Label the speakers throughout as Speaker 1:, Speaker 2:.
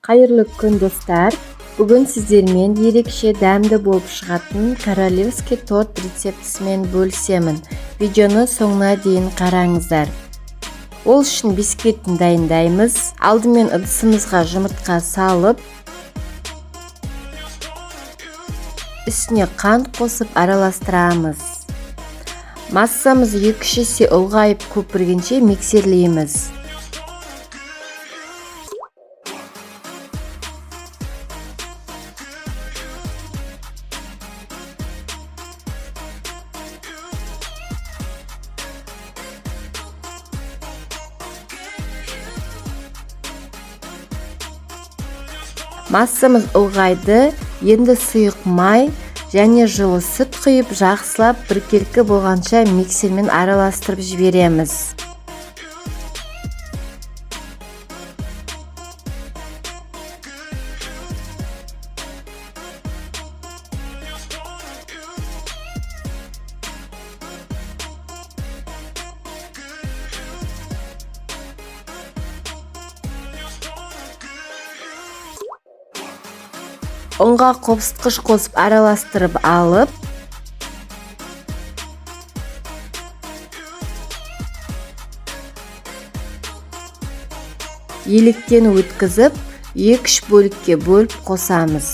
Speaker 1: Қайырлы күн, достар! Бүгін сіздермен ерекше дәмді болып шығатын королевский торт рецептісімен бөлісемін. Видеоны соңына дейін қараңыздар. Ол үшін бисквитін дайындаймыз. Алдымен ыдысымызға жұмыртқа салып, үстіне қант қосып араластырамыз. Массамыз 2-3 есе ұлғайып көпіргенше миксерлейміз. Массамыз ұлғайды, енді сұйық май және жылы сүт құйып, жақсылап біркелкі болғанша миксермен араластырып жібереміз. Ұнға қопсытқыш қосып араластырып алып, електен өткізіп, 2-3 бөлікке бөліп қосамыз.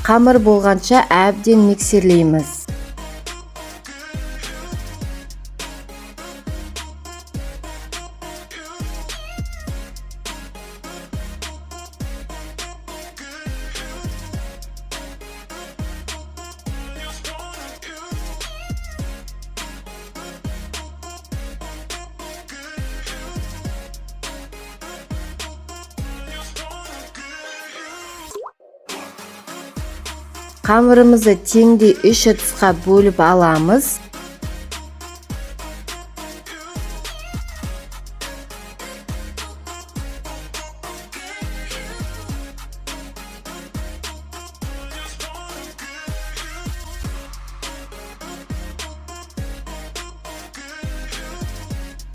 Speaker 1: Қамыр болғанша әбден миксерлейміз. Қамырымызды теңдей 3 ыдысқа бөліп аламыз.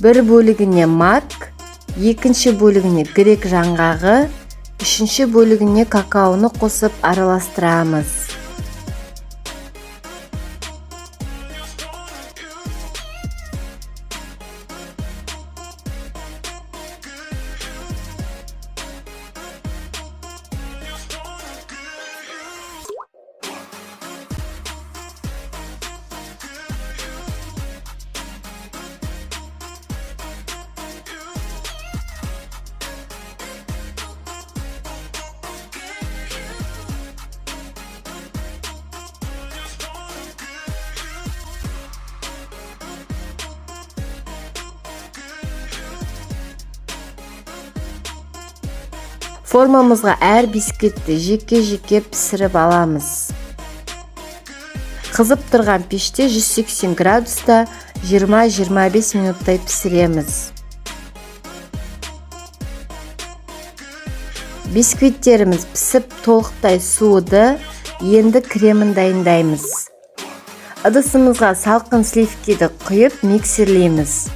Speaker 1: Бір бөлігіне мак, екінші бөлігіне грек жаңғағы, үшінші бөлігіне какаоны қосып араластырамыз. Формамызға әр бисквитті жеке-жеке пісіріп аламыз. Қызып тұрған пеште 180 градуста 20-25 минуттай пісіреміз. Бисквиттеріміз пісіп толықтай суыды, енді кремін дайындаймыз. Ыдысымызға салқын сливкиді құйып миксерлейміз.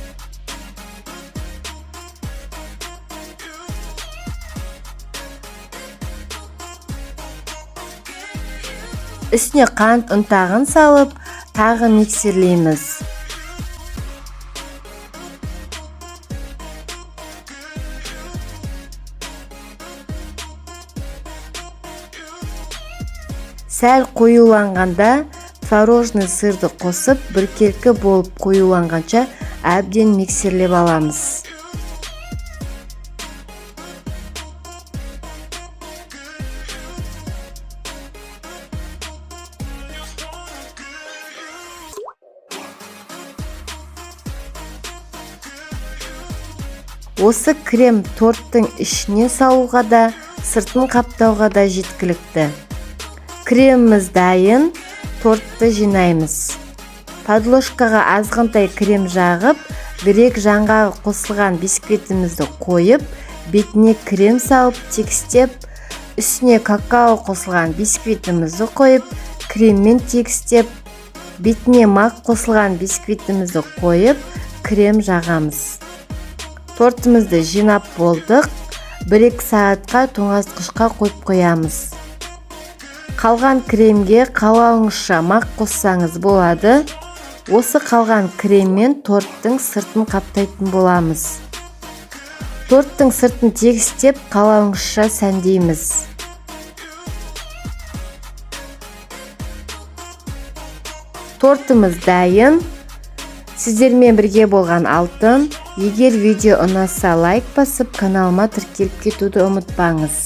Speaker 1: Үстіне қант ұнтағын салып, тағы миксерлейміз. Сәл қоюланғанда творожный сырды қосып, біркелкі болып қоюланғанша әбден миксерлеп аламыз. Осы крем торттың ішіне салуға да, сыртын қаптауға да жеткілікті. Креміміз дайын, тортты жинаймыз. Подложкаға азғантай крем жағып, грек жаңғағы қосылған бисквитімізді қойып, бетіне крем салып тегістеп, үстіне какао қосылған бисквитімізді қойып, креммен тегістеп, бетіне мак қосылған бисквитімізді қойып, крем жағамыз. Тортымызды жинап болдық. 1-2 сағатқа тоңазытқышқа қойып қоямыз. Қалған кремге қалауыңызша мақ қоссаңыз болады. Осы қалған креммен торттың сыртын қаптайтын боламыз. Торттың сыртын тегістеп, қалауыңызша сәндейміз. Тортымыз дайын. Сіздермен бірге болған Алтын. Егер видео ұнаса, лайк басып, каналыма тіркеліп кетуді ұмытпаңыз.